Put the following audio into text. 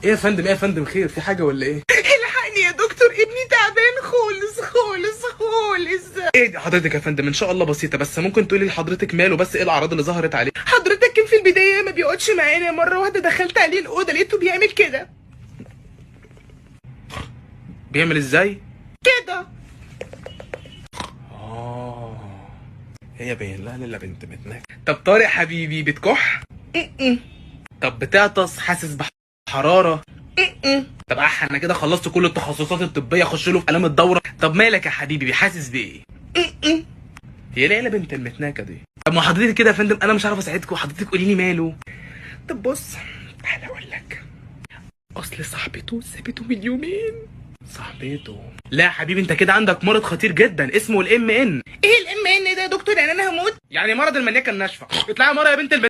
ايه يا فندم، ايه يا فندم، خير في حاجة ولا ايه؟ الحقني يا دكتور، ابني تعبان خالص خالص خالص. ايه دي حضرتك يا فندم؟ ان شاء الله بسيطه، بس ممكن تقولي لحضرتك ماله، بس ايه الاعراض اللي ظهرت عليه؟ حضرتك كان في البداية ما بيقعدش معانا، مرة واحدة دخلت عليه الاوضة لقيته بيعمل كده. بيعمل ازاي؟ كده. اه هي باين لها للا بنت متنك. طب طارق حبيبي بتكح؟ طب بتعطس؟ حاسس بحرارة؟ طب انا كده خلصت كل التخصصات الطبية، اخش له في الام الدورة. طب مالك يا حبيبي، بيحاسس بايه؟ هي ليه بنت المتناكه دي؟ طب ما حضرتك كده يا فندم انا مش عارف اساعدكم، حضرتك قولي لي ماله. طب بص تعالى اقول لك، اصل صاحبته سابته من يومين. صاحبته؟ لا يا حبيبي انت كده عندك مرض خطير جدا اسمه ال MN. ايه ال MN ده يا دكتور؟ يعني انا هموت؟ يعني مرض المنيكه الناشفه. اطلعي مرة يا بنت البنت.